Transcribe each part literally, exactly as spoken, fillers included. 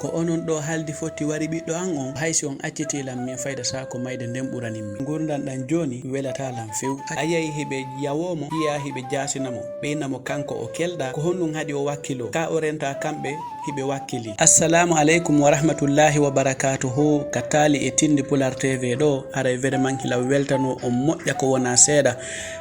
Ko onon ɗo haldi fotti wari ɓiɗɗo an on, hay si on accitii lan, min fayda saako mayde nden ɓuranin mi. Ngurndan ɗan jooni welataa lan few. A yiyay hiɓe yawoo mo, yiyaa hiɓe jaasina mo, ɓe inna mo kanko o kelɗaa. Ko honɗun haɗi o wakkiloo? Ka o rentaa kamɓe hiɓe wakkilii. Assalaamu aleykum wa rahmatullaahi wa barakaatuhu. Ka taali e tindi Pulaar T V ɗo, haray vraiment hila weltanoo on moƴƴa ko wonaa seeɗa.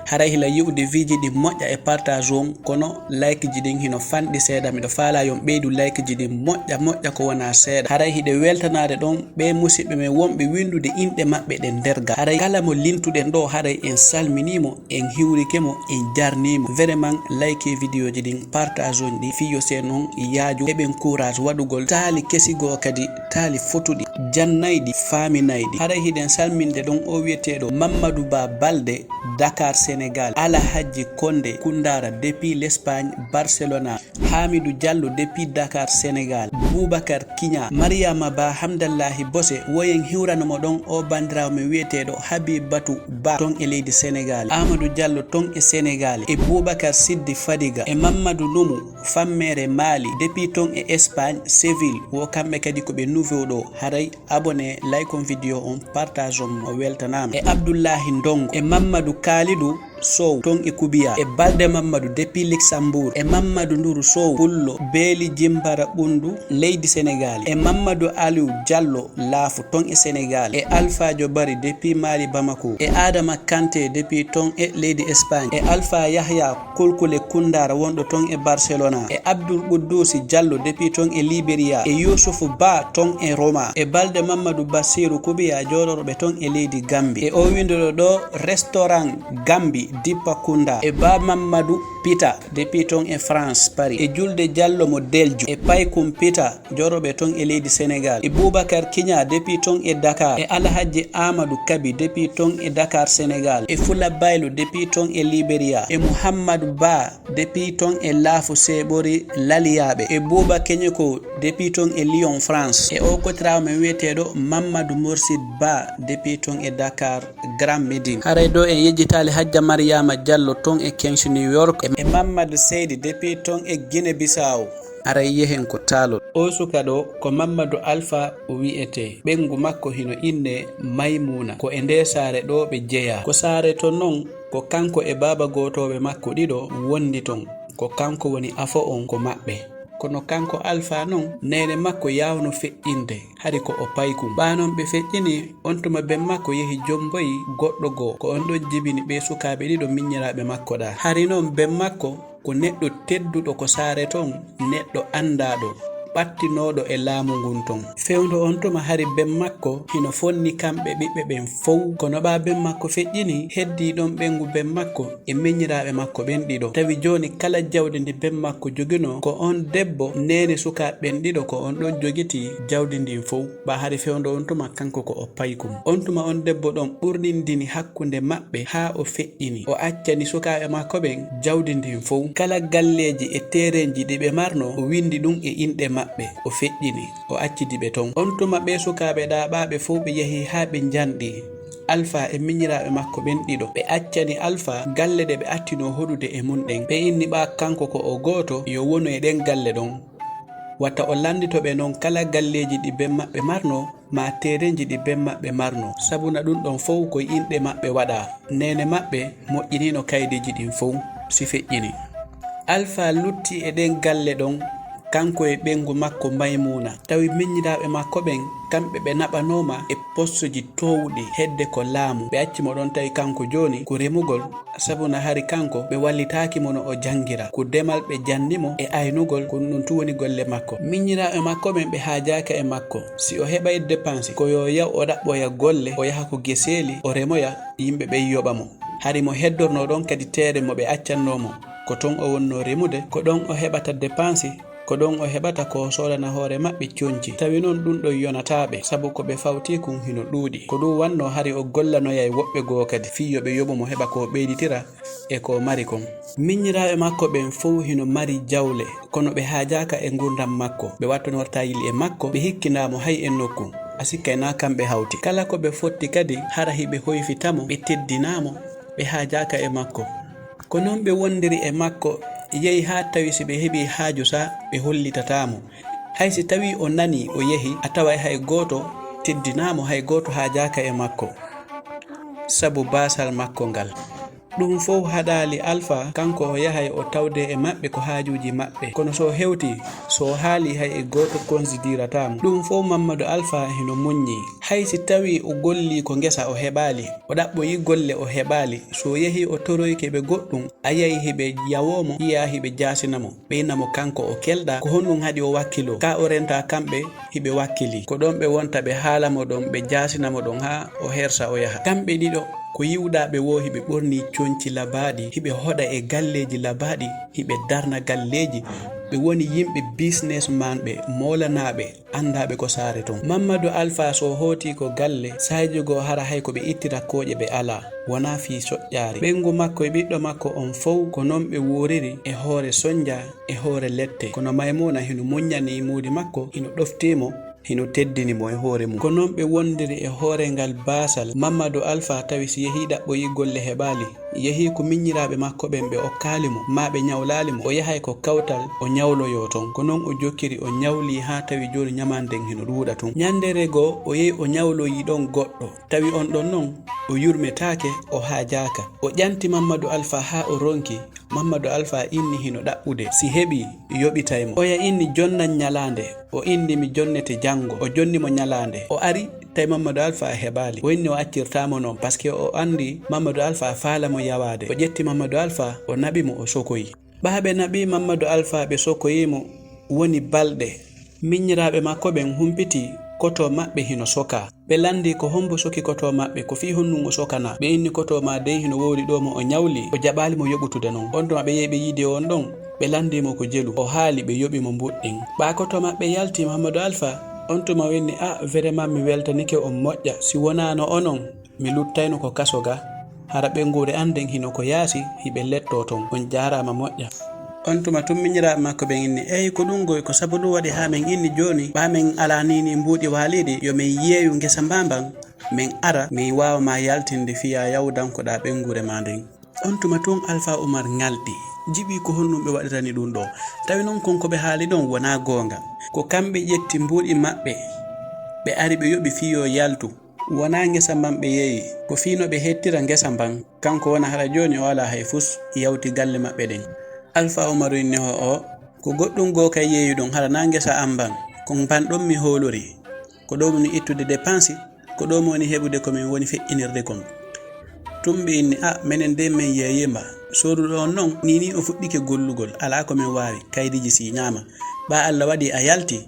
Haray hila yi'ude viiji ɗin moƴƴa e partage on, kono like ji ɗin hino fanɗi seeɗa. Miɗo faalaa yo on ɓeydu like ji ɗin moƴƴa moƴƴa ko wonaa seeɗa. Haray hiɗe weltanaade ɗon ɓee musiɓɓe men wonɓe winndude inɗe maɓɓe ɗen nder ga. Haray kala mo lintuɗen ɗo, haray en salminii mo, en hiwrike mo, en jarnii mo. Vraiment, like vidéo ji ɗin, partage on ɗi, fii yo si non yaaju, heɓen courage waɗugol taali kesi goo kadi, taali fotuɗi, jannayɗi, faaminayɗi. Haray hiɗen salminde ɗon o wi'eteeɗo Mamadou Ba Balde, Dakar, Sénégal. Alhajji Konde Kundara depuis l'Espagne, Barcelona. Hamidou Diallo depuis Dakar, Sénégal. Boubacar Kiña, Mariama Ba Hamdallahi Bose, woyen hiwrano mo ɗon o bandiraawo men wi'eteeɗo Habibatu Ba ton e leydi Sénégal. Amadou Diallo ton e Sénégal. E Boubacar Siddi Fadiga. E Mamadou Numu, Fammere Mali, depuis ton e Espagne, Séville. Wo kamɓe kadi ko ɓe nouveau ɗo. Haray abonné, like on vidéo on, partage on mo, weltanaama. E Abdullahi Ndongo, e Mamadou Kalidou Sow, ton e Kubiya, e Balde Mamadou depuis Luxembourg, e Mamadou Nduru Sow, Pullo, Beeli Jimbara Ɓundu, leydi Sénégal, e Mamadou Aliou Diallo Laafu, ton e Sénégal, e Alpha Diobari depuis Mali Bamako, e Adama Kanté depuis ton e leydi Espagne, e Alpha Yahya Kulkule Kundara wonɗo ton e Barcelona, e Abdul Quddusi Diallo depuis ton e Liberia, e Yusufu Ba ton e Roma, e Balde Mamadou Bassirou Kubiya jooɗorɓe ton e leydi Gambi. E o windoɗo ɗo restaurant Gambi Dippa Kunda, e Ba Mamadou Pita depuis ton e France, Paris, e Julde Diallo mo Deljo, e Paykum Pita jooɗorɓe ton e leydi Sénégal, e Boubacar Kiña depuis ton e Dakar, e Alhaji Amadou Kabi depuis ton e Dakar, Sénégal, e Fula Baylo depuis ton e Liberia, e Mouhamadou Ba depuis ton e Laafu Seeɓori Laliyaaɓe, e Bouba Keñeko depuis ton e Lyon, France, e o kotiraawo men wi'eteeɗo Mamadou Morsid Ba depuis ton e Dakar, Grand Médine. Haray ɗo en yejjitaali Hajja Mariama Diallo ton e Queens, New York, e Mamadou Seydi depuis ton e Guinée Bissau. Aray yehen ko taalol. O suka ɗo ko Mamadou Alpha o wi'etee. Ɓeyngu makko hino innee Maymuna. Ko e ndee saare ɗo ɓe jeyaa. Ko saare ton non, ko kanko e baaba gootooɓe makko ɗiɗo wondi ton. Ko kanko woni afo on ko maɓɓe. Kono kanko Alpha non, neene makko yaawno feƴƴinde, hari ko o paykum. Ɓaa non ɓe feƴƴini, on tuma ben makko yehi jomboyi goɗɗo goo. Ko on ɗon jibini ɓee sukaaɓe ɗiɗo miññiraaɓe makko ɗaa. Hari non ben makko ko neɗɗo tedduɗo ko saare ton, neɗɗo anndaaɗo, ɓattinooɗo e laamu ngun ton. Fewndo on tuma hari ben makko hino fonni kamɓe ɓiɓɓe ɓen fow. Kono ɓaa ben makko feƴƴini, heddii ɗon ɓeyngu ben makko e miññiraaɓe makko ɓen ɗiɗo. Tawi jooni kala jawdi ndi ben makko joginoo, ko on debbo, neene sukaaɓe ɓen ɗiɗo, ko on ɗon jogitii jawdi ndin fow. Ɓaa hari fewndo on tuma kanko ko o paykum. On tuma on debbo ɗon ɓurnindini hakkunde maɓɓe haa o feƴƴini. O accani sukaaɓe makko ɓen jawdi ndin fow. Kala galleeji e terenji ɗi ɓe marnoo, o windi ɗum e inɗe maɓɓe, o feƴƴini, o accidi ɓe ton. On tuma ɓee sukaaɓe ɗaaɓaaɓe fow ɓe yahi haa ɓe njanɗi Alfa e miñiraaɓe makko ɓen ɗiɗo. Ɓe accani Alfa galle ɗe ɓe attinoo hoɗude e mun ɗen. Ɓe inni ɓaa kanko ko o gooto yo wonu e ɗen galle ɗon. Wata o lanndito ɓe non kala galleeji ɗi ben maɓɓe marnoo, maa terenji ɗi ben maɓɓe marnoo. Sabuna ɗum ɗon fow ko e inɗe maɓɓe waɗaa. Neene maɓɓe moƴƴiniino kaydeeji ɗin fow, si feƴƴini. Alfa lutti e ɗen galle ɗon, kanko e ɓeyngu makko Maymuuna. Tawi miñiraaɓe makko ɓen, kamɓe ɓe naɓanooma e postuji toowɗi hedde ko laamu. Ɓe acci mo ɗon tawi kanko jooni ko remugol, sabuna hari kanko ɓe wallitaaki mo no o janngira. Ko demal ɓe janni mo e aynugol, ko ɗum ɗon tun woni golle makko. Miñiraaɓe makko ɓen ɓe haajaaka e makko. Si o heɓay depansi, ko yo yaw o ɗaɓɓoya golle, o yaha ko geseeli, o remoya, yimɓe ɓen yoɓa mo. Hari mo heddornoo ɗon kadi teere mo ɓe accannoo mo, ko ton o wonnoo remude, ko ɗon o heɓata depansi, ko ɗon o heɓata ko o soodana hoore maɓɓe conci. Tawi non ɗum ɗon yonataa ɓe, sabu ko ɓe fawtii kun hino ɗuuɗi. Ko ɗum wannoo hari o gollanoyay woɓɓe goo kadi, fii yo ɓe yoɓu mo heɓa ko o ɓeyditira e ko o mari kon. Miñiraaɓe makko ɓen fow hino mari jawle, kono ɓe haajaaka e ngurndan makko. Ɓe wattonortaa yilli e makko, ɓe hikkinaa mo hay e nokku. A sikkay naa kamɓe hawti. Kala ko ɓe fotti kadi, hara hiɓe hoyfita mo, ɓe teddinaa mo, ɓe haajaaka e makko. Ko non ɓe wondiri e makko, yehi haa tawi si ɓe heɓii haaju sa, ɓe hollitataa mo. Hay si tawii o nanii o yehi, a taway hay gooto teddinaa mo, hay gooto haajaaka e makko sabu baasal makko ngal. Ɗum fow haɗaali Alfa, kanko o yahay o tawdee e maɓɓe ko haajuuji maɓɓe. Kono so hewtii, so haalii hay e gooto konsidirataa mo. Ɗum fow Mammadu Alfa hino muññii. Hay si tawii o gollii ko ngesa o heɓaali, o ɗaɓɓoyii golle o heɓaali, so yehii o toroyike ɓe goɗɗum, a yiyay hiɓe yawoo mo, yiyaa hiɓe jaasina mo. Ɓe inna mo kanko o kelɗaa, ko honɗum haɗi o wakkiloo? Kaa o rentaa kamɓe hiɓe wakkilii. Ko ɗon ɓe wonta ɓe haala mo ɗon, ɓe jaasina mo ɗon haa o hersa o yaha. Kamɓe ɗiɗo ko yiwɗaaɓe woo hiɓe ɓornii conci labaaɗi, hiɓe hoɗa e galleeji labaaɗi, hiɓe darna galleeji. Ɓe woni yimɓe businessman ɓe, moolanaaɓe, anndaaɓe ko saare ton. Mammadu Alfa so hootii ko galle, saa'iiji goo hara hay ko ɓe ittira kooƴe ɓe alaa, wonaa fii soƴƴaare. Ɓeyngu makko e ɓiɗɗo makko on fow ko non ɓe wuuriri e hoore sonnja, e hoore lette. Kono Maymuna hino muññanii muudi makko, hino ɗoftii mo, hino teddini mo e hoore mum. Ko non ɓe wondiri e hoore ngal baasal. Mammadu Alfa tawi si yehii ɗaɓɓoyii golle heɓaali, yehii ko miññiraaɓe makko ɓen ɓe okkaali mo, maa ɓe ñawlaali mo, o yahay ko kawtal o ñawloyoo ton. Ko non o jokkiri o ñawlii haa tawi jooni ñamannden hino ɗuuɗa tun. Ñanndere goo o yehi o ñawloyii ɗon goɗɗo, tawi on ɗon non o yurmetaake, o haajaaka. O ƴanti Mammadu Alfa haa o ronki, Mammadu Alfa inni hino ɗaɓɓude, si heɓii, yoɓitay mo. Oya inni jonnan ñalaande, o inni mi jonnete janngo, o jonni mo ñalaande. O ari, tawi Mammadu Alfa heɓaali. O inni o accirtaa mo non, paske o anndi Mammadu Alfa faala mo yawaade. O ƴetti Mammadu Alfa, o naɓi mo, o sokoyi. Ɓaa ɓe naɓi Mammadu Alfa, ɓe sokoyi mo, woni balɗe. Miññiraaɓe makko ɓen humpitii, koto maɓɓe hino sokaa. Ɓe lanndii ko hommbo soki koto maɓɓe, ko fii honɗum o sokanaa. Ɓe inni koto maa dey hino wowli ɗoo mo o ñawli, o jaɓaali mo yoɓutude non. On tuma ɓe yehi ɓe yiidi on ɗon, ɓe lanndii mo ko jelu. O haali ɓe yoɓi mo mbuuɗi ɗin. Ɓaa koto maɓɓe yalti Mammadu Alfa, on tuma o inni, a, vraiment mi weltanike on moƴƴa. Si wonaano onon, mi luttayno ko kaso ga. Hara ɓeynguure an nden hino ko yaasi, hiɓe lettoo ton. On jaaraama moƴƴa. On tuma tun miñiraaɓe makko ɓen inni, eey, ko ɗum goy, ko sabu ɗum waɗi haa men inni jooni, ɓaa men alaa nii nii mbuuɗi waaliiɗi, yo men yeeyu ngesa mbaa mban, men ara, men waawa maa yaltinde fiyaa yawdankoɗaa ɓeynguure maa nden. On tuma tun Alfa Umar ŋalɗi, jiɓii ko honɗum ɓe waɗirani ɗum ɗoo. Tawi non kon ko ɓe haali ɗon wonaa goonga. Ko kamɓe ƴetti mbuuɗi maɓɓe, ɓe ari ɓe yoɓi fii yo yaltu. Wonaa ngesa mban ɓe yeeyi, ko fii no ɓe hettira ngesa mban. Kanko wona hara jooni o alaa hay fus, yawti galle maɓɓe ɗen. Alfa Umaru inni, ho'o, ko goɗɗum goo kay yeeyuɗon, hara naa ngesa an mban, ko mban ɗon mi hoolori. Ko ɗoo mi woni ittude depansi, ko ɗoo mi woni heɓude ko min woni feƴƴinirde kon. Tun ɓe inni, a, menen dey men yeeyii mba. Sooduɗo on non, nii nii o fuɗɗike gollugol, alaa ko min waawi, kaydiiji siiñaama. Ɓaa Alla waɗii a yalti,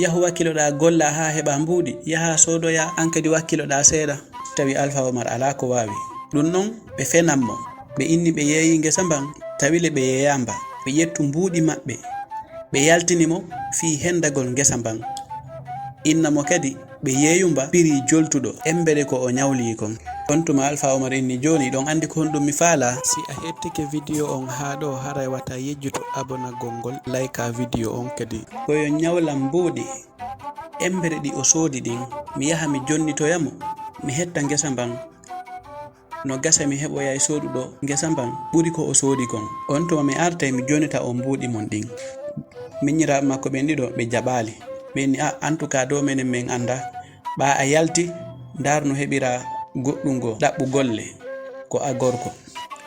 yahu wakkiloɗaa gollaa haa heɓaa mbuuɗi, yahaa soodoyaa, an kadi wakkiloɗaa seeɗa. Tawi Alfa Umar alaa ko waawi. Ɗum non, ɓe fenan mo. Ɓe inni ɓe yeeyii ngesa mban, tawi le ɓe yeeyaa mba. Ɓe ƴettu mbuuɗi maɓɓe, ɓe yaltini mo fii hendagol ngesa mban. Inna mo kadi ɓe yeeyu mba piri joltuɗo, embere ko o ñawlii kon. On tuma Alfa Umar inni, jooni hiɗon anndi ko honɗum mi faalaa? Si a hettike video on haa ɗoo, haray wata yejjutu abonagol ngol, laykaa video on kadi. Ko yo ñawlan mbuuɗi, embere ɗi o soodi ɗin, mi yaha mi jonnitoya mo, mi hetta ngesa mban. No gasa mi heɓoyay sooduɗo ngesa mban ɓuri ko o soodi kon. On tuma mi artay mi jonnita on mbuuɗi mon ɗin. Miñiraaɓe makko ɓen ɗiɗo ɓe jaɓaali. Ɓe inni, a, en tout cas, ɗoo menen men anndaa. Ɓaa a yalti, ndaar no heɓiraa goɗɗum goo, ɗaɓɓu golle, ko a gorko.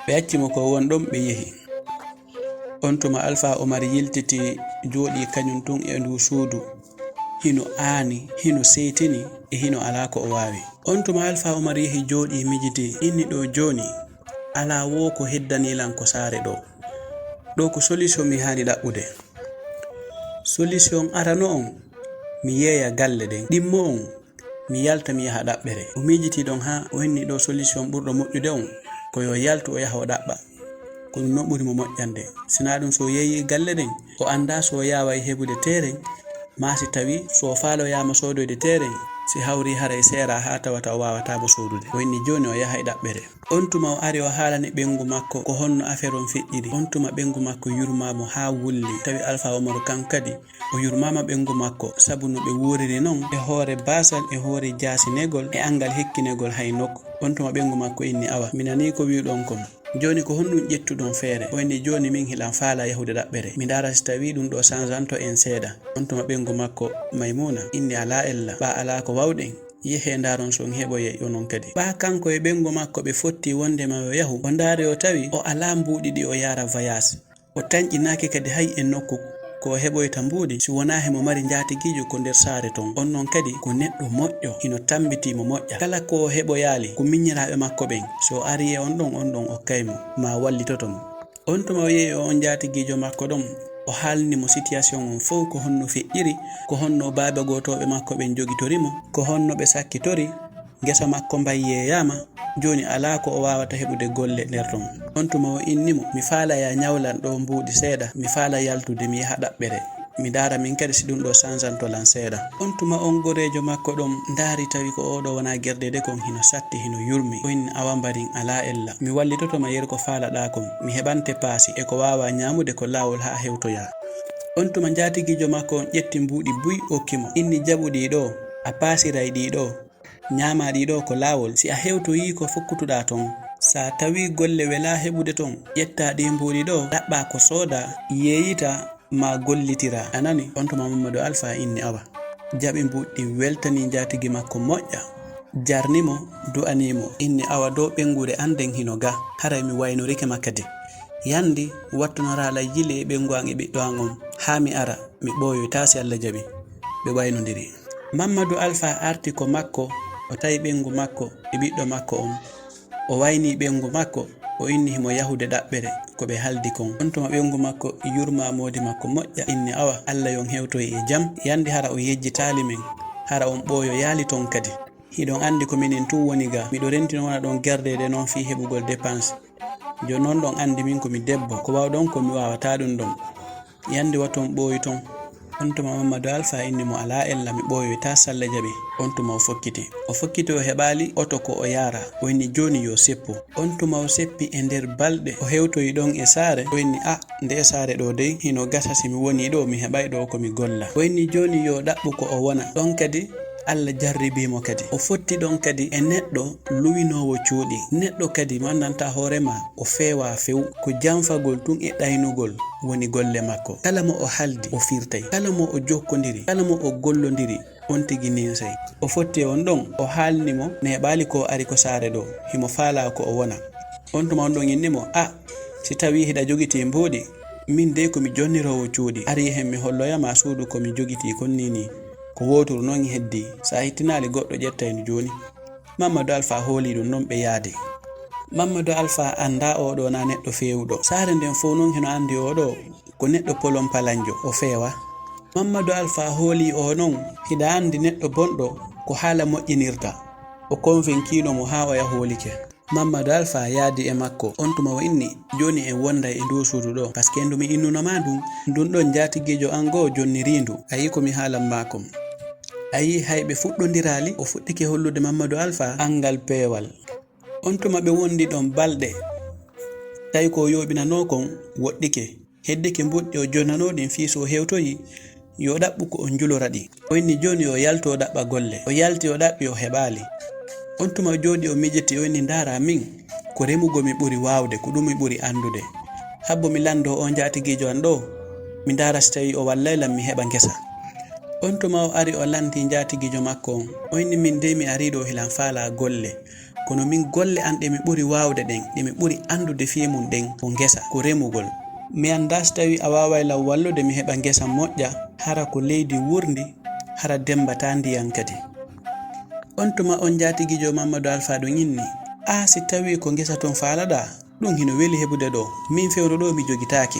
Ɓe acci mo ko won ɗon, ɓe yehi. On tuma Alfa Umar yiltiti, jooɗii kañum tun e nduu suudu. Hino aani, hino seytini, e hino alaa ko o waawi. On tuma Alfa Umar yehi jooɗii mijitii, inni, ɗoo jooni, alaa woo ko heddanii lan ko saare ɗoo. Ɗoo ko solution mi haani ɗaɓɓude. Solution arano on, mi yeeya galle ɗen. Ɗimmo on, mi yalta mi yaha ɗaɓɓere. O miijitii ɗon haa o inni ɗoo solution ɓurɗo moƴƴude on, ko yo yaltu o yaha o ɗaɓɓa. Ko ɗum non ɓuri mo moƴƴande. Sinaa ɗum so o yeeyii galle ɗen, o anndaa so o yaaway heɓude teeren, maa si tawii so o faaloyaama soodoyde teeren, si hawrii haray seeraa haa tawata o waawataa mo soodude. O inni jooni o yahay ɗaɓɓere. On tuma o ari o haalani ɓeyngu makko ko honno affaire on feƴƴiri. On tuma ɓeyngu makko yurmaa mo haa wulli. Tawi Alfa Umaru kan kadi o yurmaama ɓeyngu makko, sabu no ɓe wuuriri non, e hoore baasal, e hoore jaasinegol, e anngal hikkinegol hay nokku. On tuma ɓeyngu makko inni, awa, mi nanii ko wi'uɗon kon. Jooni ko honɗum ƴettuɗon feere? O inni, jooni min hiɗan faalaa yahude ɗaɓɓere. Mi ndaara si tawii ɗum ɗoo sansanto en seeɗa. On tuma ɓeyngu makko Maymuna inni, alaa ella, ɓaa alaa ko waawɗen. Yehee ndaaron si on heɓoyay onon kadi. Ɓaa kanko e ɓeyngu makko ɓe fotti wonndema yo yahu. O ndaari o tawi o alaa mbuuɗi ɗi o yaara voyage. O tanƴinaaki kadi hay e nokku. Ko o heɓoyta mbuuɗi si wonaa himo mari njaatigiijo ko nder saare ton. On non kadi ko neɗɗo moƴƴo, hino tambitii mo moƴƴa. Kala ko o heɓoyaali ko miñiraaɓe makko ɓen. Si o arii e on ɗon, on ɗon okkay mo, maa wallitoto mo. On tuma o yehi e on njaatigiijo makko ɗon, o haalni mo situation on fow, ko honno feƴƴiri, ko honno baaba gootooɓe makko ɓen jogitori mo, ko honno ɓe sakkitori, ngesa makko mban yeeyaama, jooni alaa ko o waawata heɓude golle nder ton. On tuma o inni mo, mi faalaa ya ñawlan ɗoo mbuuɗi seeɗa, mi faalaa yaltude, mi yaha ɗaɓɓere. Mi ndaara min kadi si ɗum ɗoo sansanto lan seeɗa. On tuma on goreejo makko ɗon ndaari tawi ko oo ɗoo wonaa gerdeede kon hino satti, hino yurmi. O inni, awa mbarin alaa ella. Mi wallitoto ma yer ko faalaɗaa kon. Mi heɓante paasi e ko waawaa ñaamude ko laawol haa hewtoyaa. On tuma njaatigiijo makko on ƴetti mbuuɗi buy okki mo. Inni, jaɓu ɗii ɗoo, a paasiray ɗii ɗoo. Ñaamaa ɗii ɗoo ko laawol. Si a hewtoyii ko fokkutuɗaa ton. Si a tawii golle welaa heɓude ton, ƴettaa ɗii mbuuɗi ɗoo, ɗaɓɓaa ko soodaa, yeeyitaa, maa gollitiraa. A nanii? On tuma Mammadu Alfaa inni, awa. Jaɓi mbuuɗi ɗin, weltanii njaatigi makko moƴƴa, jarni mo, du'anii mo. Inni, awa, dow ɓeynguure an nden hino ga, haray mi waynorike ma kadi. Yandi, wattunoraa lan yile e ɓeyngu an e ɓiɗɗo an on, haa mi ara, mi ɓooyoytaa si Alla jaɓi. Ɓe waynondiri. Mammadu Alfaa arti ko makko, o tawi ɓeyngu makko e ɓiɗɗo makko on. O waynii ɓeyngu makko, o inni himo yahude ɗaɓɓere ko ɓe haaldi kon. On tuma ɓeyngu makko yurmaa moodi makko moƴƴa, inni, awa, Alla yo on hewtoy e jam. Yandi hara o yejjitaali men, hara on ɓooyoyaali ton kadi. Hiɗon anndi ko minen tun woni ga. Miɗo renti non wona ɗon gerdeede non fii heɓugol dépense. Jooni non ɗon anndi min ko mi debbo, ko waawɗon ko mi waawataa ɗum ɗon. Yandi wa ton ɓooyi ton. On tuma Mammadu Alfaa inni mo, alaa ella, mi ɓooyoytaa si Alla jaɓi. On tuma o fokkiti. O fokkiti o heɓaali oto ko o yaara. O inni jooni yo seppu. On tuma o seppi e nder balɗe. O hewtoyi ɗon e saare. O inni, a, ndee saare ɗoo dey, hino gasa si mi wonii ɗoo, mi heɓay ɗoo ko mi golla. O inni jooni yo ɗaɓɓu ko o wona. Ɗon kadi, Alla jarribii mo kadi. O fotti ɗon kadi e neɗɗo luwinoowo cuuɗi. Neɗɗo kadi mo anndantaa hoore maa, o feewaa few. Ko janfagol tun e ɗaynugol woni golle makko. Kala mo o haaldi, o firtay. Kala mo o jokkondiri, kala mo o gollondiri, on tigi ninsay. O fotti e on ɗon, o haalni mo neeɓaali ko o ari ko saare ɗoo. Himo faalaa ko o wona. On tuma on ɗon inni mo, a, si tawii hiɗa jogitii mbuuɗi, min dey ko mi jonniroowo cuuɗi. Ari heen mi holloya ma suudu ko mi jogitii kon nii nii. Ko wooturu non heddii. Si a hittinaali goɗɗo ƴettay ndu jooni. Mammadu Alfaa hoolii ɗum non ɓe yaadi. Mammadu Alfaa anndaa oo ɗoo naa neɗɗo feewuɗo. Saare nden fow non hino anndi oo ɗoo ko neɗɗo polonpalanjo, o feewaa. Mammadu Alfaa hoolii oo non, hiɗa anndi neɗɗo bonɗo ko haala moƴƴinirta. O konfinkiino mo haa oya hoolike. Mammadu Alfaa yaadi e makko. On tuma o inni, jooni en wonday e nduu suudu ɗoo, paske ndu mi innuno maa ndun, ndun ɗon njaatigiijo an goo jonnirii ndu. A yi'i ko mi haalan maa kon. A yi'i hay ɓe fuɗɗondiraali, o fuɗɗike hollude Mammadu Alfaa anngal peewal. On tuma ɓe wondi ɗon balɗe. Tawi ko o yooɓinanoo kon woɗɗike. Heddike mbuuɗi o jonnanoo ɗin fii si o hewtoyi, yo ɗaɓɓu ko o njulora ɗi. O inni jooni yo yaltu o ɗaɓɓa golle. O yalti o ɗaɓɓi o heɓaali. On tuma o jooɗii o miijiti o inni ndaara min, ko remugol mi ɓuri waawde, ko ɗum mi ɓuri anndude. Habbo mi lanndoo oo njaatigiijo an ɗoo, mi ndaara si tawii o wallay lan mi heɓa ngesa. On tuma o ari o lanndii njaatigiijo makko on. O inni min dey mi arii ɗoo hilan faalaa golle. Kono min golle an ɗe mi ɓuri waawde ɗen, ɗe mi ɓuri anndude fii mun ɗen ko ngesa, ko remugol. Mi anndaa si tawii a waaway lan wallude mi heɓa ngesa moƴƴa, hara ko leydi wurndi, hara demmbataa ndiyan kadi. On tuma on njaatigiijo Mammadu Alfaa ɗon inni, aa si tawii ko ngesa ton faalaɗaa, ɗum hino weli heɓude ɗoo. Min fewndo ɗoo mi jogitaaki.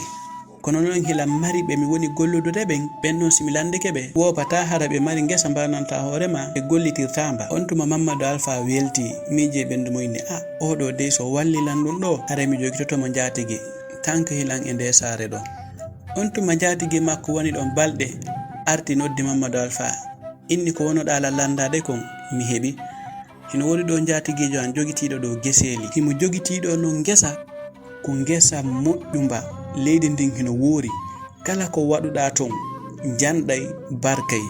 Kono non hilan mari ɓe mi woni golludude ɓen, ɓen non si mi lanndike ɓe, woopataa hara ɓe mari ngesa mbanantaa hoore maa, ɓe gollitirtaa mba. On tuma Mammadu Alfaa weltii, miijii e ɓenndu mum inni, a, oo ɗoo dey so walli lan ɗum ɗoo, haray mi jogitoto mo njaatigi, kanko hilan e ndee saare ɗoo. On tuma njaatigi makko woni ɗon balɗe, arti noddi Mammadu Alfaa, inni ko wonoɗaa lan lanndaade kon, mi heɓi. Hino woni ɗoo njaatigiijo an jogitiiɗo ɗoo geseeli. Himo jogitii ɗoo non ngesa, ko ngesa moƴƴumba. Leydi ndin hino woori. Kala ko waɗuɗaa ton, njanɗay, barkay.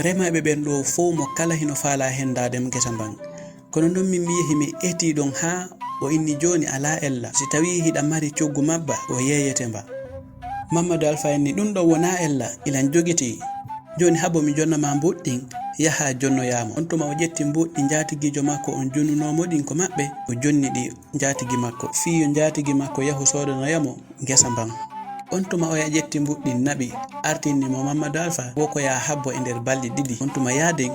Remaaɓe ɓen ɗoo fow mo kala hino faalaa henndaade ngesa mban. Kono non min mi yehi mi etii ɗon haa O inni, "Jooni alaa ella, si tawii hiɗa mari coggu mabba, o yeeyete mba." Mammadu Alfa inni, "Ɗun ɗon wonaa ella, ilan jogitii. Jooni habo mi jonna ma mbuuɗi ɗin, yahaa jonnoyaa mo." On tuma o ƴetti mbuuɗi ɗi njaatigiijo makko on jonnunoo mo ɗin ko maɓɓe, o jonni ɗi njaatigi makko, fii yo njaatigi makko yahu soodanoya mo ngesa mban. On tuma oya ƴetti mbuuɗi ɗin naɓi, artinni mo Mammadu Alfa, wo ko yaa habbo e nder balɗe ɗiɗi. On tuma yaaden,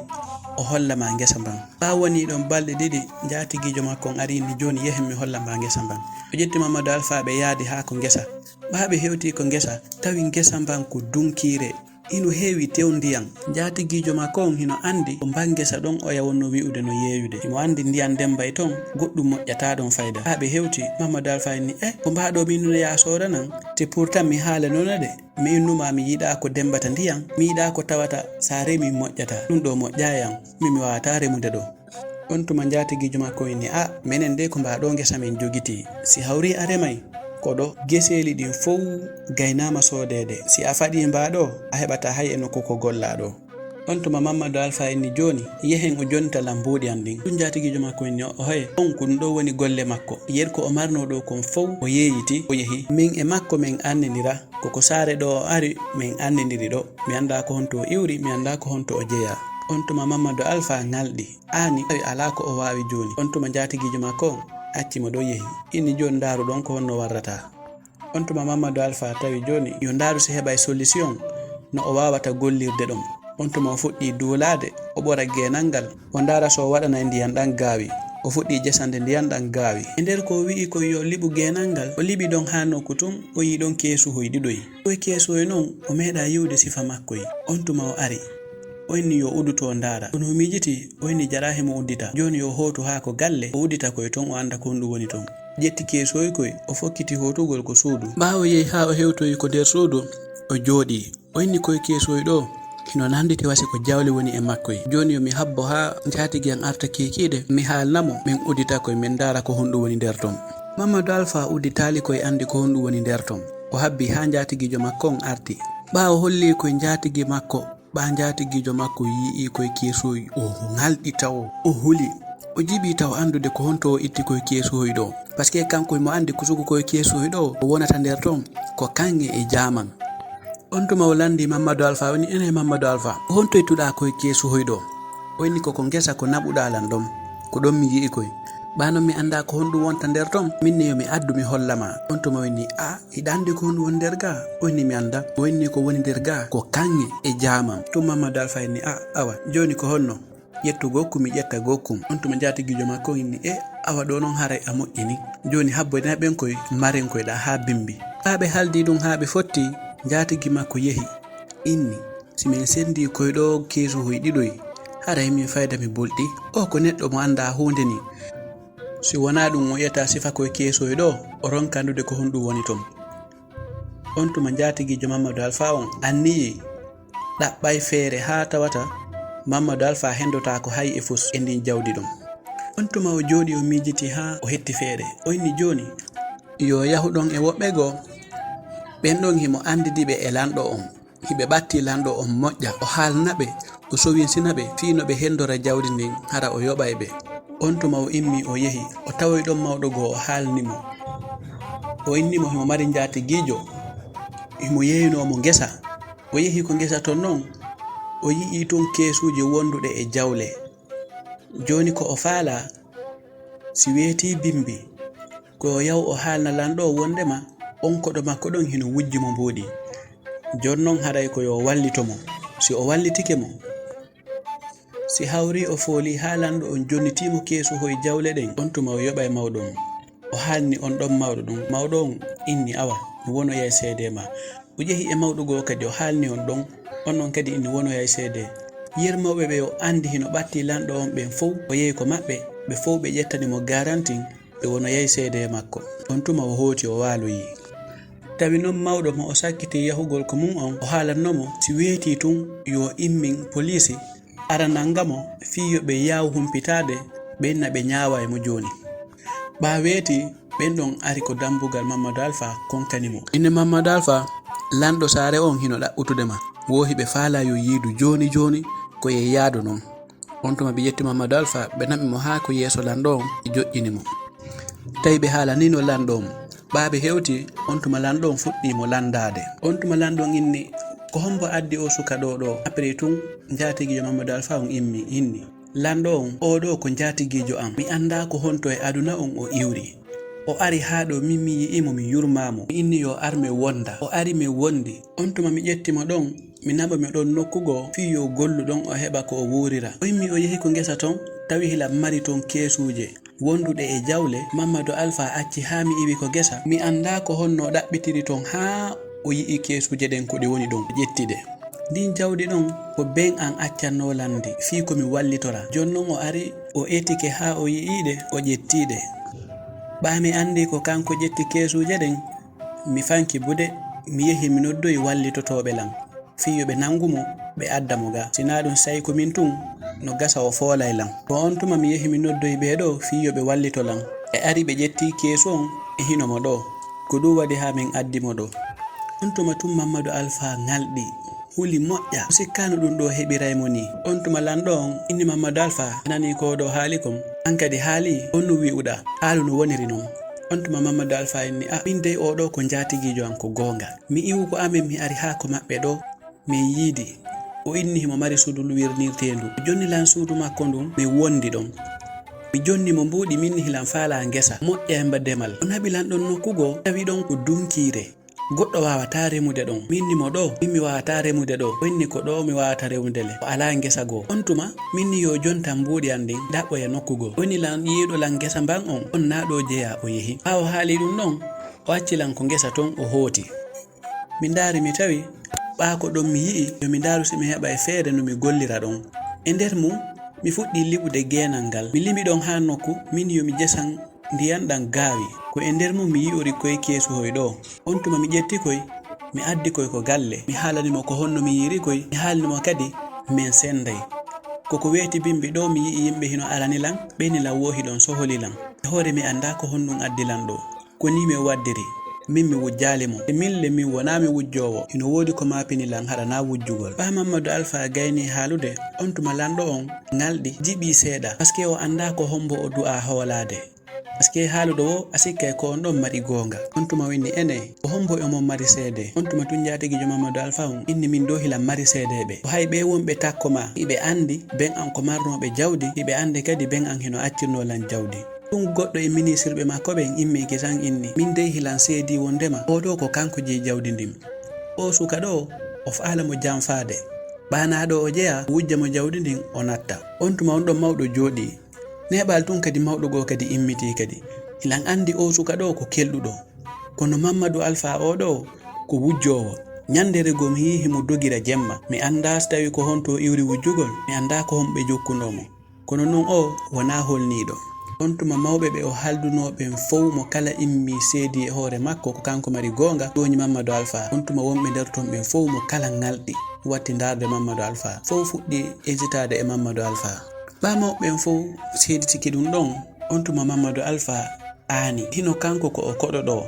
o holla ma ngesa mban. Ɓaa wonii ɗon balɗe ɗiɗi, njaatigiijo makko on ari inni, "Jooni yehen mi holla ma ngesa mban." O ƴetti Mammadu Alfa, ɓe yaadi haa ko ngesa. Ɓaa ɓe hewtii ko ngesa, tawi ngesa mban ko dunkiire. Hino heewi tew ndiyan. Njaatigiijo makko on hino anndi ko mban ngesa ɗon oya wonno wi'ude no yeeyude. Himo anndi ndiyan nden mbay ton, goɗɗum moƴƴataa ɗon fayda. Haa ɓe hewti, Mammadu Alfa inni, "Eh, ko mbaa ɗoo min no yaa soodanan? Te pourtant mi haalanoo de. Mi innuma mi yiɗaa ko dembata ndiyan, mi yiɗaa ko tawata sa remi moƴƴataa. Ɗum ɗoo moƴƴaay an, min mi waawataa remude ɗoo." On tuma njaatigiijo makko inni, "A, menen de ko mbaa ɗoo ngesa men jogitii. Si hawri a remay, ko ɗoo geseeli ɗin fow gaynaama soodeede. Si a faɗii mbaa ɗoo, a heɓataa hay e nokku ko gollaa ɗoo." On tuma Mammadu Alfa inni, "Jooni, yehen o jonnita lan mbuuɗi an ɗin." Ɗum njaatigiijo makko inni, "O hoye, on ko ɗum ɗoo woni golle makko. Yer ko o marnoo ɗoo kon fow, o yeeyiti, o yehi. Min e makko men anndindira." Ko ko saare ɗoo o ari, min anndindiri ɗoo. Mi anndaa ko honto o iwri, mi anndaa ko honto o jeyaa. On tuma Mammadu Alfa ŋalɗi, aani tawi alaa ko o waawi jooni. On tuma njaatigiijo makko on acci mo ɗoo yehi. Inni, "Jooni ndaaru ɗon ko honno warrata." On tuma Mammadu Alfa tawi jooni yo ndaaru si heɓay solution no o waawata gollirde ɗon. On tuma o fuɗɗii duulaade, o ɓora geenal ngal, o ndaara so o waɗanay ndiyan ɗan gaawi. O fuɗɗii jesande ndiyan ɗan gaawi. E nder ko o wi'i kon yo liɓu geenal ngal, o liɓi ɗon haa nokku tun, o yi'i ɗon keesuhoy ɗiɗoy. Koy keesuhoy non, o meeɗaa yi'ude sifa makkoy. On tuma o ari. O inni yo udduto o ndaara. Kono o miijitii, o inni jaraa himo uddita. Jooni yo o hootu haa ko galle, o uddita koy ton, o annda ko honɗum woni ton. Ƴetti keesuhoy koy, o fokkiti hootugol ko suudu. Ɓaawo yehi haa o hewtoyi ko nder suudu, o jooɗii. O inni koy keesuhoy ɗoo hino nannditi wasi ko jawle woni e makkoy. Jooni yo mi habbo haa njaatigi an arta kiikiiɗe, mi haalna mo, min uddita koy, min ndaara ko honɗum woni nder ton. Mammadu Alfa udditaali koy anndi ko honɗum woni nder ton. O habbi haa njaatigiijo makko on arti. Ɓaawo holli koy njaatigi makko, ɓaa njaatigiijo makko yi'i koy keesuhoy, o ŋalɗi tawo, o huli. O jiɓii taw anndude ko honto o itti koy keesuhoy ɗoo. Parce que kanko himo anndi kusugu koy keesuhoy ɗoo, o wonata nder ton, ko kaŋŋe e jaaman. On tuma o lanndii Mammadu Alfa, o inni, "Ene Mammadu Alfa, ko honto ittuɗaa koy keesuhoy ɗoo?" O inni, "Ko ko ngesa ko naɓuɗaa lan ɗon, ko ɗon mi yi'i koy. Ɓaa non mi anndaa ko honɗum wonta nder ton, min ne yo mi addu mi holla ma." On tuma o inni, "A, hiɗa anndi ko honɗum woni nder gaa?" O inni, "Mi anndaa." O inni, "Ko woni nder gaa ko kaŋŋe e jaaman." Tun Mammadu Alfa inni, "A, awa, jooni ko honno? Ƴettu gokku, mi ƴetta gokku." On tuma njaatigiijo makko inni, "E, awa ɗoo non haray a moƴƴini. Jooni habboyɗaa ɓen koy, maren koy ɗaa haa bimbi." Haa ɓe haaldii ɗum haa ɓe fotti, njaatigi makko yehi. Inni, "Si min senndii koy ɗoo keesuhoy ɗiɗoy, haray min fayda mi bulɗi. O ko neɗɗo mo anndaa huunde ni. Si wonaa ɗum o ƴetta sifa koy keesuhoy ɗoo, o ronka anndude ko honɗum woni ton." On tuma njaatigiijo Mammadu Alfa on anniyii ɗaɓɓay feere haa tawata Mammadu Alfa henndotaako hay e fus e ndin jawdi ɗon. On tuma o jooɗii o miijitii haa o hetti feere. O inni, "Jooni, yo yahu ɗon e woɓɓe goo, ɓen ɗon himo anndidi ɓe e lanɗo on. Hiɓe ɓattii lanɗo on moƴƴa, o haalna ɓe, o sowinsina ɓe, fii no ɓe henndora jawdi ndin, hara o yoɓay ɓe." On tuma o immii o yehi, o tawoyi ɗon mawɗo goo, o haalni mo. O inni mo himo mari njaatigiijo, himo yeeyunoo mo ngesa. O yehi ko ngesa ton non, o yi'ii tun keesuuji wonduɗe e jawle. Jooni ko o faalaa, si weetii bimbi, ko o yahu o haalna lanɗo o wondema on koɗo makko ɗon hino wujji mo mbuuɗi. Jooni non haray ko yo o wallito mo. Si o wallitike mo, si hawri o fooli haa lanɗo on jonnitii mo keesuhoy jawle ɗen, on tuma o yoɓay mawɗo on. O haalni on ɗon mawɗo ɗum. Mawɗo on inni, "Awa, mi wonoyay seede ma." O yehi e mawɗo goo kadi, o haalni on ɗon. On on kadi inni wonoyay seede. Yer mawɓe ɓe o anndi hino ɓattii lanɗo on ɓen fow, o yehi ko maɓɓe, ɓe fow ɓe ƴettani mo garantin, ɓe wonoyay seede makko. On tuma o hooti, o waaloyi. Tawi non mawɗo mo o sakkiti yahugol ko mum on, o haalanno mo si weetii tun yo immin poliisi ara nanga mo fii yo ɓe yaaw humpitaade ɓen na ɓe ñaawa e mo jooni. Ɓaa weeti, ɓen ɗon ari ko dambugal Mammadu Alfa konkani mo. Ine Mammadu Alfa, lanɗo saare on hino ɗaɓɓutude ma. Wo hiɓe faalaa yo yiidu jooni jooni ko yeeyaado non. On tuma ɓe ƴetti Mammadu Alfa, ɓe naɓi mo haa ko yeeso lanɗo on, ɓe joƴƴini mo. Tawi ɓe haalaniino lanɗo on. Ɓaa ɓe hewti, on tuma lanɗo on fuɗɗii mo lanndaade. On tuma lanɗo on inni, "Ko hombo addi oo suka ɗoo ɗoo?" Après tun, njaatigiijo Mammadu Alfa on immi, inni, "Lanɗo on, oo ɗoo ko njaatigiijo an. Mi anndaa ko honto e aduna on o iwri. O ari haa ɗoo, min mi yi'ii mo, mi yurmaa mo. Mi inni yo ar men wonda. O ari men wondi. On tuma mi ƴetti mo ɗon, mi naɓi mo ɗon nokku goo, fii yo gollu ɗon o heɓa ko o wuurira. O immi o yehi ko ngesa ton, tawi hila mari ton keesuuje wonduɗe e jawle. Mammadu Alfa acci haa mi iwi ko ngesa. Mi anndaa ko honno o ɗaɓɓitiri ton haa o yi'i keesuuje ɗen ko ɗe woni ɗon, o ƴetti ɗe. Ndin jawdi ɗon ko ben an accannoo lan ndi, fii ko mi wallitora. Jonnon o ari, o etike haa o yi'ii ɗe, o ƴettii ɗe. Ɓaa mi anndi ko kanko ƴetti keesuuje ɗen, mi fanki buuɗe, mi yehi mi noddoyi wallitotooɓe lan, fii yo ɓe nanngu mo, ɓe adda mo ga. Si naa ɗun, Sayku min tun, no gasa o foolay lan. Ko on tuma mi yehi mi noddoyi ɓee ɗoo, fii yo ɓe wallito lan. Ɓe ari ɓe ƴetti keesu on e hino mo ɗoo. Ko ɗun waɗi haa min addi mo ɗoo. On tuma tun Mammadu Alfa ŋalɗi, huli moƴƴa. O sikkaano ɗun ɗoo heɓiray mo nii. On tuma lanɗo on inni Mammadu Alfa, "A nanii ko oo ɗoo haali kon? An kadi haalii? On no wi'uɗaa? Haalu no woniri non?" On tuma Mammadu Alfa inni, "A, min dey oo ɗoo ko njaatigiijo an ko goonga. Mi iwu ko amen mi ari haa ko maɓɓe ɗoo, min yiidi. O inni himo mari suudu luwirnirteendu. O jonni lan suudu makko ndun, min wondi ɗon. Mi jonni mo mbuuɗi, min hilan faalaa ngesa, moƴƴa e mba demal. O naɓi lan ɗon nokku goo, tawi ɗon ko dunkiire. Goɗɗo waawataa remude ɗon. Min ni mo ɗoo, min mi waawataa remude ɗoo. O inni ko ɗoo mi waawata remude le. O alaa ngesa goo. On tuma, min ni yo jontan mbuuɗi an ɗin, ɗaɓɓoya nokku goo. O inni lan yi'uɗo lan ngesa mban on, on naa ɗoo jeyaa." O yehi. Ɓaawo haali ɗun ɗon, o acci lan ko ngesa ton, o hooti. Mi ndaari, mi tawi ɓaa ko ɗon mi yi'i, yo mi ndaaru si mi heɓay feere no mi gollira ɗon. E nder mun, mi fuɗɗii liɓude geenal ngal. Mi limi ɗon haa nokku, min yo mi jesan ndiyan ɗan gaawi. Ko e nder mun mi yi'ori koy keesuhoy ɗoo. On tuma mi ƴetti koy, mi addi koy ko galle. Mi haalani mo ko honno mi yi'iri koy, mi haalani mo kadi men senday. Ko ko weeti bimbi ɗoo mi yi'i yimɓe hino arani lan, ɓe ni lan woo hiɗon soholi lan. E hoore mi anndaa ko honɗun addi lan ɗoo. Ko nii mi waddiri, min mi wujjaali mo. E min le min wonaa mi wujjoowo, hino woodi ko maapini lan hara naa wujjugol. Ɓaa Mammadu Alfa gaynii haalude, on tuma lanɗo on ŋalɗi, jiɓii seeɗa, paske o anndaa ko hombo o du'aa hoolaade. Paske haaluɗo woo, a sikkay ko on ɗon mari goonga. On tuma o inni, "Enee, ko hombo e mon mari seede?" On tuma tun njaatigiijo Mammadu Alfa on inni, "Min ɗoo hilan mari seedeeɓe. Ko hay ɓee wonɓe takko maa, hiɓe anndi ben an ko marnooɓe jawdi, hiɓe anndi kadi ben an hino accirnoo lan jawdi." Ɗun goɗɗo e ministirɓe makko ɓen immii kisan inni, "Min dey hilan seedii wonndema oo ɗoo ko kanko jeyi jawdi ndin. Oo suka ɗoo, o faalaa mo janfaade. Ɓaa naa ɗoo o jeyaa, wujja mo jawdi ndin, o natta." On tuma on ɗon mawɗo jooɗii. Neeɓal tun kadi mawɗo goo kadi immitii kadi. Hilan anndi oo suka ɗoo ko kelɗuɗo. Kono Mammadu Alfa oo ɗoo ko wujjoowo. Ɲanndere goo mi yi'i himo dogira jemma. Mi anndaa si tawii ko honto o iwri wujjugol. Mi anndaa ko homɓe jokkunoo mo. Kono non oo wonaa holniiɗo. On tuma mawɓe ɓe o haaldunoo ɓen fow mo kala immii seedii e hoore makko ko kanko mari goonga, tooɲi Mammadu Alfa. On tuma wonɓe nder ton ɓen fow mo kala ŋalɗi watti ndaarde Mammadu Alfa. Fow fuɗɗii hesitaade e Mammadu Alfa. Ɓaa mawɓe ɓen fow seeditike ɗun ɗon, on tuma Mammadu Alfa aani. Hino kanko ko o koɗo ɗoo.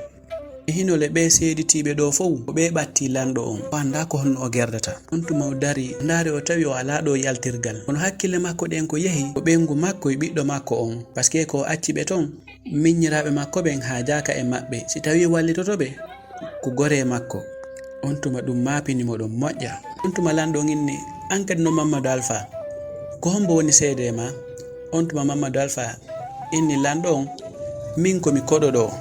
E hino le ɓee seeditiiɓe ɗoo fow, ko ɓee ɓattii lanɗo on. O anndaa ko honno o gerdata. On tuma o darii, o ndaari o tawi o alaa ɗoo yaltirgal. Kono hakkille makko ɗen ko yehi, ko ɓeyngu makko e ɓiɗɗo makko on. Paske ko o acci ɓe ton, miɲiraaɓe makko ɓen haajaaka e maɓɓe. Si tawii wallitoto ɓe, ko goree makko. On tuma ɗun maapini mo ɗon moƴƴa. On tuma lanɗo on inni, "An kadi non Mammadu Alfa, ko hombo woni seedee maa?" On tuma Mammadu Alfa inni lanɗo on, "Min ko mi koɗo ɗoo.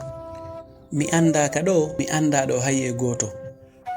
Mi anndaa ka ɗoo, mi anndaa ɗoo hay e gooto.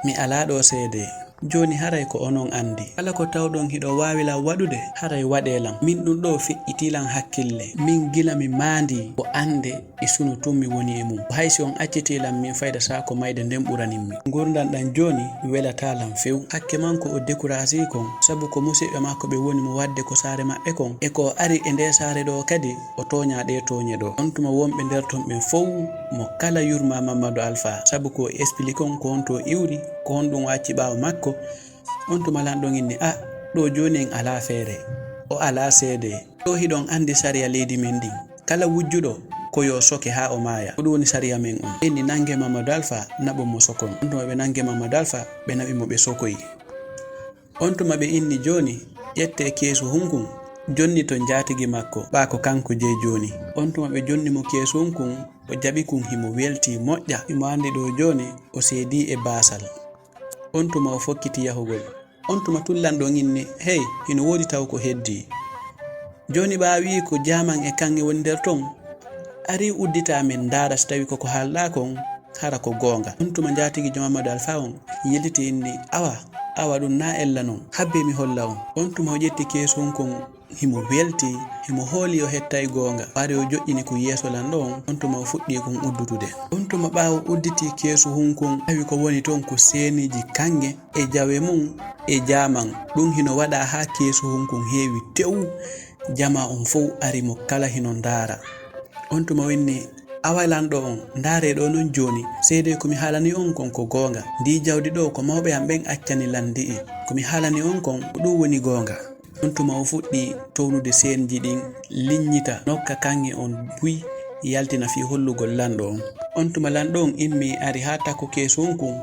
Mi alaa ɗoo seedee. Jooni haray ko onon anndi. Kala ko tawɗon hiɗo waawi lan waɗude, haray waɗee lan. Min ɗun ɗoo feƴƴitii lan hakkille. Min gila mi maandii ko annde e sunu tun mi woni e mun. Ko hay si on accitii lan, min fayda saako mayde nden ɓuranin mi. Ngurndan ɗan jooni welataa lan few." Hakke man ko o dekuraasii kon, sabu ko musiɓɓe makko ɓe woni mo waɗde ko saare maɓɓe kon. E ko o ari e ndee saare ɗoo kadi, o tooɲaa ɗee tooɲe ɗoo. On tuma wonɓe nder ton ɓen fow, mo kala yurmaa Mammadu Alfa, sabu ko o explique on ko honto o iwri, ko honɗun o acci ɓaawo makko. On tuma lanɗo on inni, "A, ɗoo jooni en alaa feere. O alaa seedee. Ɗoo hiɗon anndi sariya leydi men ndin. Kala wujjuɗo ko yo soke haa o maaya. Ko ɗun woni sariya men on. Ɓe inni nanngee Mammadu Alfa, naɓon mo sokon." On tuma ɓe nanngii Mammadu Alfa, ɓe naɓi mo ɓe sokoyi. On tuma ɓe inni, "Jooni, ƴettee keesu hunkun, jonni to njaatigi makko, ɓaa ko kanko jeyi jooni. On tuma ɓe jonni mo keesun kun, o jaɓi kun, himo weltii moƴƴa, himo anndi ɗoo jooni o seedii e baasal. On tuma o fokkiti yahugol. On tuma tun lanɗo on inni, "Hey, hino woodi taw ko heddii." Jooni ɓaa wi'i ko jaaman e kaŋŋe woni nder ton, arii udditaa men ndaara si tawii ko ko haalɗaa kon, hara ko goonga. On tuma njaatigi Joom Ammadu Alfaa on yiltiti inni, "Awa, awa ɗun naa ella non. Habbee mi holla on." On tuma o ƴetti keesun kon himo weltii, himo hoolii o hettay goonga. Ɓaade o joƴƴini kun yeeso lanɗo on, on tuma o fuɗɗii kun uddutude. On tuma ɓaawo udditii keesuhun kun, tawi ko woni ton ko seeniiji kaŋŋe e jawe mun e jaaman. Ɗun hino waɗaa haa keesuhun kun heewi tew. Jamaa on fow ari mo kala hino ndaara. On tuma o inni, "Awa lanɗo on, ndaaree ɗoo non jooni, seedee ko mi haalani on kon ko goonga. Ndii jawdi ɗoo ko mawɓe an ɓen accani lan ndi'i. Ko mi haalani on kon, ko ɗun woni goonga." On tuma o fuɗɗii townude seenji ɗin, liññita, nokka kaŋŋe on buy, yaltina fii hollugol lanɗo on. On tuma lanɗo on immii ari haa takko keesun kun,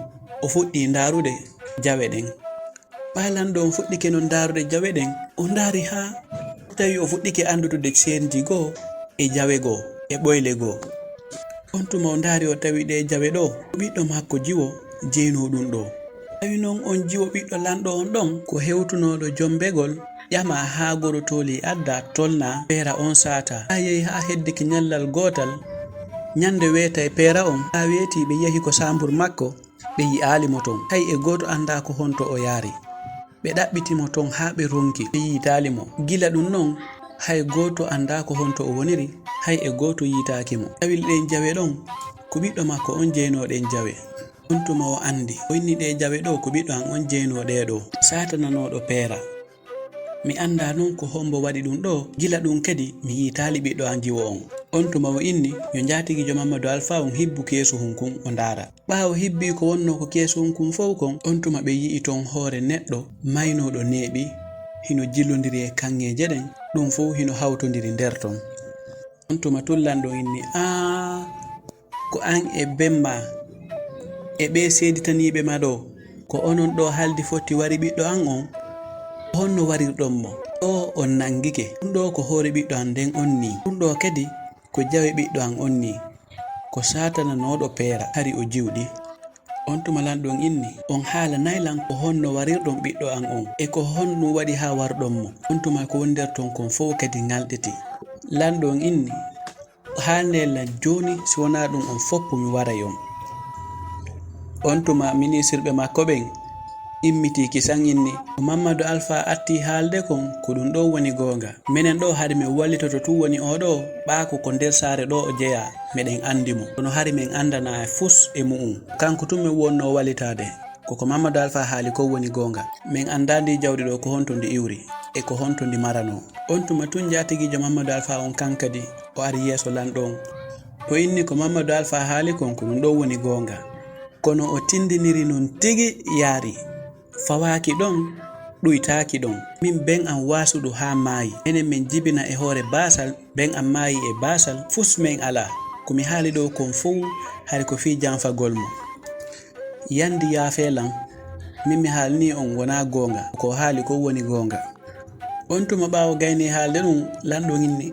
o fuɗɗii ndaarude jawe ɗen. Ɓaa lanɗo on fuɗɗike non ndaarude jawe ɗen, o ndaari haa tawi o fuɗɗike anndudude seenji goo e jawe goo e ɓoyle goo. On tuma o ndaari, o tawi ɗee jawe ɗoo ko ɓiɗɗo makko jiwo jeynoo ɗun ɗoo. Tawi non on jiwo ɓiɗɗo lanɗo on ɗon ko hewtunooɗo jombegol, ƴamaa haa gorotooli addaa tolnaa peera on saataa. Haa yehi haa heddike ñallal gootal, ñande weetay peera on, haa weetii ɓe yahi ko saambur makko, ɓe yi'aali mo ton. Hay e gooto anndaa ko honto o yaari. Ɓe ɗaɓɓiti mo ton haa ɓe ronki, ɓe yiitaali mo. Gila ɗun non, hay gooto anndaa ko honto o woniri, hay e gooto yiitaaki mo. Tawi ɗen jawe ɗon, ko ɓiɗɗo makko on jeynoo ɗen jawe. On tuma o anndi, o inni, "Ɗee jawe ɗoo ko ɓiɗɗo an on jeynoo ɗee ɗoo, saatananooɗo peera. Mi anndaa non ko hombo waɗi ɗun ɗoo, gila ɗun kadi mi yiitaali ɓiɗɗo an jiwo on." On tuma o inni, yo njaatigi Joom Ammadu Alfaa on hibbu keesuhun kun o ndaara. Ɓaawo hibbii ko wonnoo ko keesuhun kun fow kon, on tuma ɓe yi'i ton hoore neɗɗo maynooɗo neeɓi, hino jillondiri e kaŋŋeeje ɗen, ɗun fow hino hawtondiri nder ton. On tuma tun lanɗo inni, "Aa, ko an e ben maa e ɓee seeditaniiɓe ma ɗoo, ko onon ɗoo haldi fotti wari ɓiɗɗo an on? Honno warirɗon mo? Ɗoo on nangike. Ɗun ɗoo ko hoore ɓiɗɗo an nden on nii. Ɗun ɗoo kadi ko jawe ɓiɗɗo an on nii. Ko saatananooɗo peera, hari o jiwɗi." On tuma lanɗo on inni, "On haalanay lan ko honno warirɗon ɓiɗɗo an on, e ko honɗun waɗi haa warɗon mo?" On tuma ko woni nder ton kon fow kadi ŋalɗiti. Lanɗo on inni, "Haalnee lan jooni, si wonaa ɗun on foppu mi waray on." On tuma ministirɓe makko ɓen immitii kisan inni, "Ko Mammadu Alfaa attii haalde kon, ko ɗun ɗon woni goonga. Menen ɗoo hari men wallitoto tun woni oo ɗoo, ɓaa ko ko nder saare ɗoo o jeyaa, meɗen anndi mo. Kono hari men anndanaa fus e mu'un. Kanko tun men wonnoo wallitaade. Ko ko Mammadu Alfaa haali kon woni goonga. Men anndaa ndii jawdi ɗoo ko honto ndi iwri, e ko honto ndi maranoo." On tuma tun njaatigiijo Mammadu Alfaa on kan kadi, o ari yeeso lanɗo on. O inni, "Ko Mammadu Alfaa haali kon, ko ɗun ɗon woni goonga." Kono o tindiniri non tigi yaari. Fawaaki ɗon, ɗuytaaki ɗon. Min ben an waasuɗo haa maayi. Menen men jibina e hoore baasal, ben an maayi e baasal, fus men alaa. Ko mi haali ɗoo kon fow, hari ko fii janfagol mo. Yandi yaafee lan, min mi haalnii on wonaa goonga, ko o haali kon woni goonga. On tuma ɓaawo gaynii haalde ɗun, lanɗo on inni,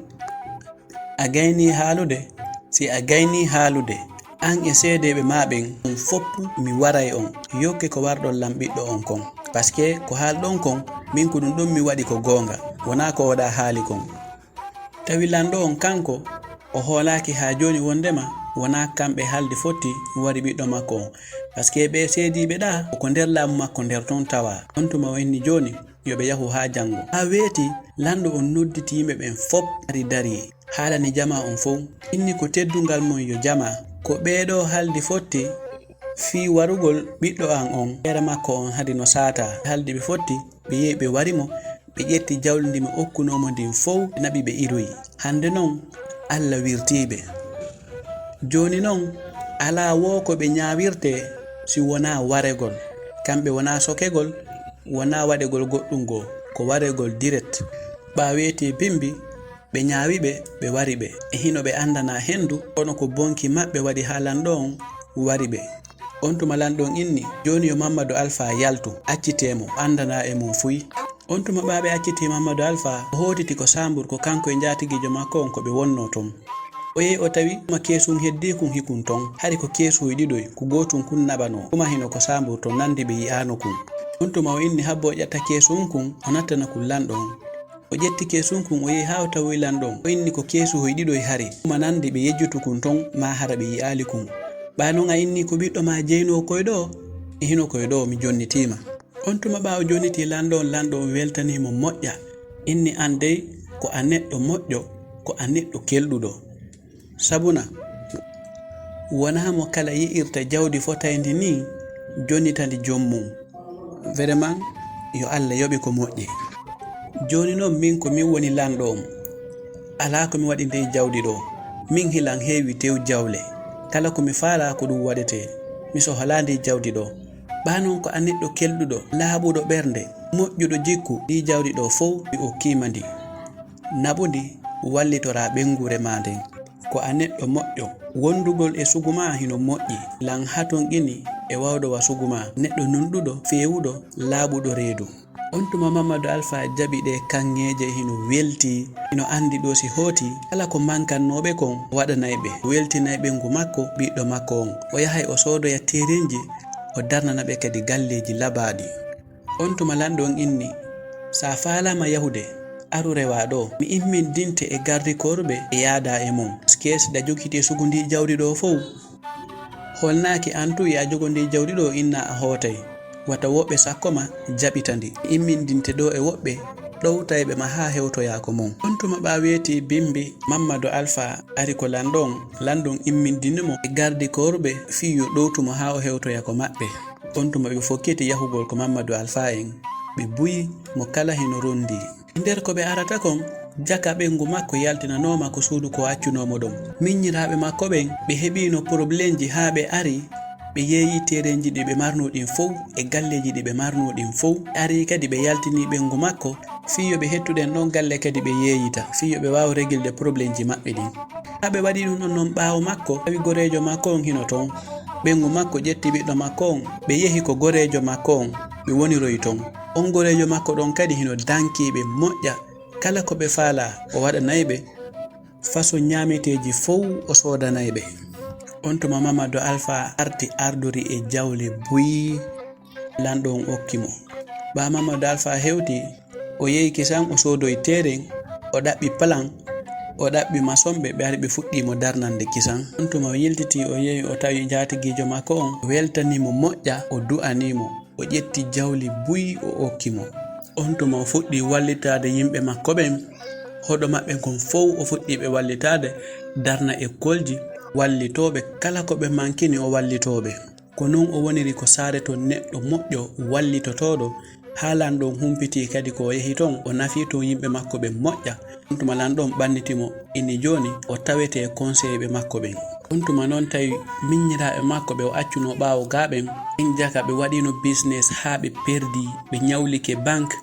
"A gaynii haalude, si a gaynii haalude, an e seedeeɓe maa ɓen, on foppu mi waray on, yokke ko warɗon lan ɓiɗɗo on kon. Paske ko haalɗon kon, min ko ɗun ɗon mi waɗi ko goonga, wonaa ko oɗaa haali kon." Tawi lanɗo on kanko, o hoolaaki haa jooni wondema wonaa kamɓe haldi fotti wari ɓiɗɗo makko on. Paske ɓee seediiɓe ɗaa, ko nder laamu makko nder ton tawaa. On tuma o inni jooni, yo ɓe yahu haa janngo. Haa weeti, lanɗo on nodditi yimɓe ɓen fop, ari darii, haalani jamaa on fow. Inni, "Ko teddungal mon yo jamaa, ko ɓee ɗoo haldi fotti fii warugol ɓiɗɗo an on, peera makko on hadi no saataa. Haldi ɓe fotti, ɓe yehi ɓe wari mo, ɓe ƴetti jawdi ndi mi okkunoo mo ndin fow, ɓe naɓi ɓe iroyi. Hande non, Alla wirtii ɓe. Jooni non, alaa woo ko ɓe ñaawirtee si wonaa waregol. Kamɓe wonaa sokegol, wonaa waɗegol goɗɗun goo, ko waregol direct. Ɓaa weeti bimbi, ɓe ñaawi ɓe, ɓe wari ɓe. E hino ɓe andanaa hendu, kono ko bonki maɓɓe waɗi haa lanɗo on wari ɓe." On tuma lanɗo on inni, "Jooni yo Mammadu Alfaa yaltu, accitee mo, andanaa e mun fuy." On tuma ɓaawo ɓe acciti Mammadu Alfa, o hootiti ko Saambur, ko kanko e njaatigiijo makko on ko ɓe wonnoo ton. O yehi o tawi ma keesun heddii kun hikun ton, hari ko keesuuji ɗiɗoy, ko gootun kun naɓanoo, kuma hino ko Saambur ton nandi ɓe yi'aano kun. On tuma o inni habbo o ƴetta keesun kun, o nattana kun lanɗo on. O ƴetti keesun kun, o yehi haa o tawoyi lanɗo on. O inni ko keesuuji ɗiɗoy hari, kuma nandi ɓe yejjutu kun ton, maa hara ɓe yi'aali kun. Ɓaa non a inni ko ɓiɗɗo maa jeynoo koy ɗoo? E hino koy ɗoo, mi jonnitii ma. On tuma ɓaawo jonnitii lanɗo on, lanɗo on weltanii mo moƴƴa. Inni an dey ko a neɗɗo moƴƴo, ko a neɗɗo kelɗuɗo. Sabuna, wonaa mo kala yi'irta jawdi fotayndi nii, jonnita ndi joom mum. Vraiment, yo Alla yoɓi ko moƴƴi. Jooni non min ko min woni lanɗo on. Alaa ko mi waɗi ndey jawdi ɗoo. Min hilan heewi tew jawle. Kala ko mi faalaa ko ɗum waɗetee. Mi sohalaa ndey jawdi ɗoo. Ɓaa non ko a neɗɗo kelɗuɗo, laaɓuɗo ɓernde, moƴƴuɗo jikku, ɗii jawdi ɗoo fow mi okkiima ndi. Naɓu ndi, wallitoraa ɓeynguure maa nden. Ko a neɗɗo moƴƴo, wondugol e sugu maa hino moƴƴi, lan hatonqini e wawɗo wa sugu maa, neɗɗo nunɗuɗo, feewuɗo, laaɓuɗo reedu. On tuma Mammadu Alfa jaɓi ɗee kaŋŋeeje hino weltii, hino anndi ɗoo si hootii, kala ko mankannooɓe kon o waɗanay ɓe, weltinay ɓeyngu makko, ɓiɗɗo makko on. O yahay o soodoya terenji, o darnana ɓe kadi galleeji labaaɗi. On tuma lanɗo on inni, "Sa faalaama yahude, aru rewaa ɗoo. Mi immindinte e gardikooruɓe e yaadaa e mon. Sikeesi da jogitee sugu ndii jawdi ɗoo fow." Holnaaki an tun e a jogondii jawdi ɗoo inna a hootay. Wata woɓɓe sakko ma jaɓita ndi. Immindinte ɗoo e woɓɓe ɗowtayɓe ma haa hewtoyaa ko mon. On tuma ɓaa weetii bimbi Mammadu Alfa ari ko lanɗo on, lanɗo on immindini mo e gardikooruɓe fii yo ɗowtu mo haa o hewtoya ko maɓɓe. On tuma ɓe fokkiti yahugol ko Mammadu Alfa en, ɓe buyi mo kala hino rondi. Nder ko ɓe arata kon, jaka ɓeyngu makko yaltinanooma ko suudu ko accunoo mo ɗon. Miññiraaɓe makko ɓen, ɓe heɓiino poroblemji haa ɓe ari, ɓe yeeyi terenji ɗi ɓe marnoo ɗin fow, e galleeji ɗi ɓe marnoo ɗin fow. Ɓe ari kadi ɓe yaltini ɓeyngu makko, fii yo ɓe hettuɗen ɗon galle kadi ɓe yeeyita, fii yo ɓe waaw regilde poroblemji maɓɓe ɗin. Haa ɓe waɗi ɗun ɗon non ɓaawo makko, tawi goreejo makko on hino ton. Ɓeyngu makko ƴetti ɓiɗɗo makko on, ɓe yehi ko goreejo makko on, ɓe woniroyi ton. On goreejo makko ɗon kadi hino dankii ɓe moƴƴa. Kala ko ɓe faalaa, o waɗanay ɓe. Faso ñaameteeji fow o soodanay ɓe. On tuma Mamadu Alfa arti ardori e jawle buy, lanɗo on okki mo. Ɓaa Mamadu Alfa hewti, o yehi kisan, o soodoyi teeren, o ɗaɓɓi palan, o ɗaɓɓi masonɓe, ɓe ari ɓe fuɗɗii mo darnande kisan. On tuma o yiltitii, o yehi o tawi njaatigiijo makko on, o weltanii mo moƴƴa, o du'anii mo. O ƴetti jawle buy o okki mo. On tuma o fuɗɗii wallitaade yimɓe makko ɓen. Hoɗo maɓɓe kon fow o fuɗɗii ɓe wallitaade, darna ekkolji, wallitoo ɓe, kala ko ɓe mankini o wallitoo ɓe. Ko non o woniri ko saare ton neɗɗo moƴƴo, wallitotooɗo, haa lanɗo on humpitii kadi ko o yehi ton, o nafii ton yimɓe makko ɓen moƴƴa. On tuma lanɗo on ɓanniti mo, inni jooni o tawete e konseyɓe makko ɓen. On tuma non tawi miññiraaɓe makko ɓe o accunoo ɓaawo gaa ɓen, ɓen jaka ɓe waɗiino bisines haa ɓe perdii, ɓe ñawlike bank,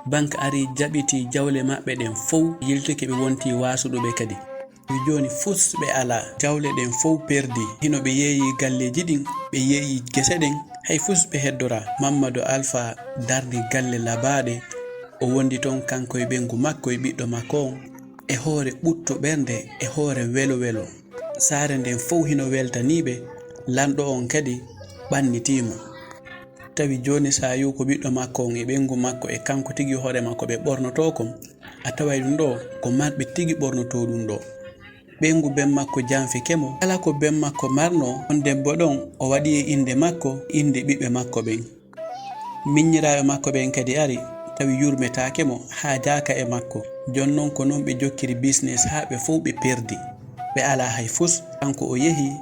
bank arii jaɓitii jawle maɓɓe ɗen fow, yiltike ɓe wontii waasuɗo ɓe kadi. Wi jooni fus ɓe alaa, jawle ɗen fow perdii, hino ɓe yeeyii galleeji ɗin, ɓe yeeyii gese ɗen, hay fus ɓe heddoraa. Mammadu Alfa darni galle labaaɗe, o wondi ton kanko e ɓeyngu makko e ɓiɗɗo makko on, e hoore ɓuttu ɓernde, e hoore welo welo. Saare nden fow hino weltanii ɓe, lanɗo on kadi ɓannitii mo. Tawi jooni Saayu ko ɓiɗɗo makko on e ɓeyngu makko e kanko tigi hoore makko ɓe ɓornotoo kon, a taway ɗum ɗoo ko marɓe tigi ɓornotoo ɗum ɗoo. Ɓeyngu ben makko janfike mo, kala ko ben makko marnoo, on debbo ɗon o waɗi e innde makko, innde ɓiɓɓe makko ɓen. Miññiraaɓe makko ɓen kadi ari, tawi yurmetaake mo, haajaaka e makko. Jon non ko non ɓe jokkiri bisines haa ɓe fow ɓe perdi. Ɓe alaa hay fus. Kanko o yehi,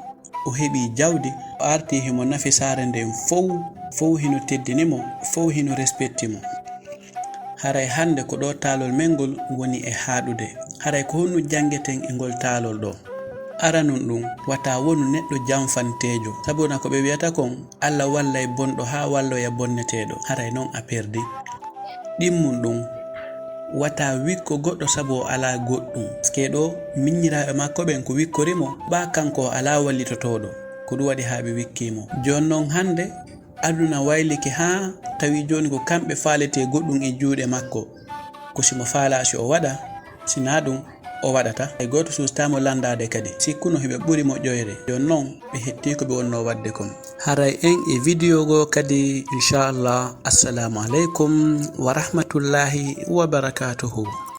o heɓi jawdi, o arti himo nafi saare nden fow, fow hino teddini mo, fow hino respekti mo. Haray hannde ko ɗoo taalol men ngol woni e haaɗude. Haray ko honno janngeten e ngol taalol ɗoo? Aranun ɗum, wata wonu neɗɗo janfanteejo. Sabuna ko ɓe wi'ata kon, Alla wallay bonɗo haa walloya bonneteeɗo. Haray non a perdi. Ɗimmun ɗum, wata wikko goɗɗo sabu o alaa goɗɗum. Paske ɗoo, miññiraaɓe makko ɓen ko wikkori mo, ɓaa kanko o alaa wallitotooɗo. Ko ɗum waɗi haa ɓe wikkii mo. Jooni non hannde, Aduna waylike haa tawi jooni ko kamɓe faaletee goɗɗum e juuɗe makko. Ko si mo faalaa si o waɗa, si naa ɗum o waɗata. Hay gooto suustaamo lanndaade kadi. Sikkuno hiɓe ɓuri mo ƴoyre. Jooni noon ɓe heɓtii ko ɓe wonnoo waɗde kon. Haray en e video goo kadi, inchallah. Assalamu aleykum wa rahmatullahi wa barakatuhu.